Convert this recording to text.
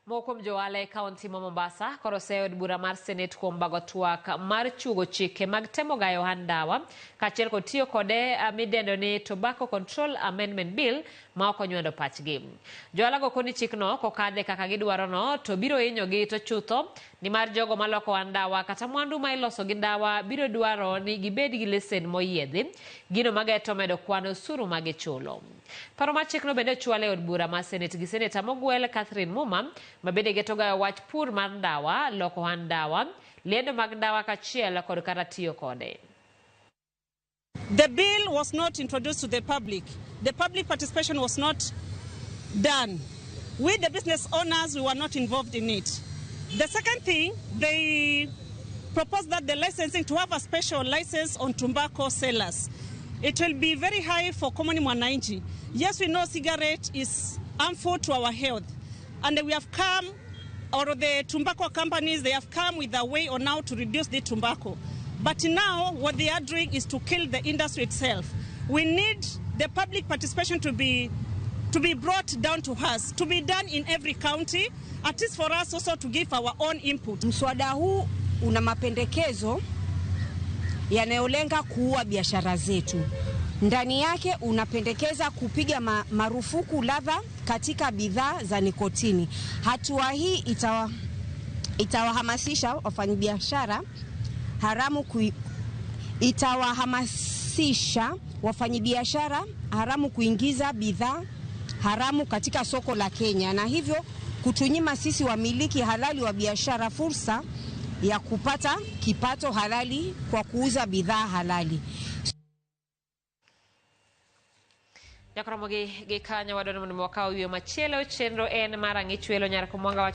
Moko kuom johala e kaunti ma Mombasa koro oseyo od bura mar Senet kuom bago twak mar chuogo chike mag temo gayo ohand ndawa kaachiel kod tiyo kode midendo ni Tobacco Control Amendment Bill ma ok onywando pachgi. Johala go koni chikno kokadhe kaka gidwarono to biro hinyogi to chutho nimar jogo maloko ohand ndawa kata mwandu ma iloso gi ndawa biro dwaro ni gibed gi lesen moyiedhi, gino mageto medo kwan osuru ma gichulo. Paro mar chikno bende ochwal e od bura mar Senate gi seneta mogwel Catherine Muma ma bende geto gayo wach pur mar ndawa, loko ohand ndawa, lendo mag ndawa kachiel kod kata tiyo kode. The bill was not introduced to the public. The public participation was not done. We, the business owners, we were not involved in it. The second thing, they proposed that the licensing to have a special license on tobacco sellers. It will be very high for common mwananchi. Yes, we know cigarette is harmful to our health. And we have come, or the tobacco companies, they have come with a way on how to reduce the tobacco. But now what they are doing is to kill the industry itself. We need the public participation to be brought down to us, to be done in every county, at least for us also to give our own input. Mswada huu una mapendekezo yanayolenga kuua biashara zetu. Ndani yake unapendekeza kupiga marufuku ladha katika bidhaa za nikotini. Hatua hii itawahamasisha wafanyabiashara haramu itawahamasisha wafanyabiashara haramu kuingiza bidhaa haramu katika soko la Kenya na hivyo kutunyima sisi wamiliki halali wa biashara fursa ya kupata kipato halali kwa kuuza bidhaa halali. Nyaka romo gi kanyo wadwaro mondo wakaw yweyo machielo chenro en mar ang'ich welo nyar komwanga.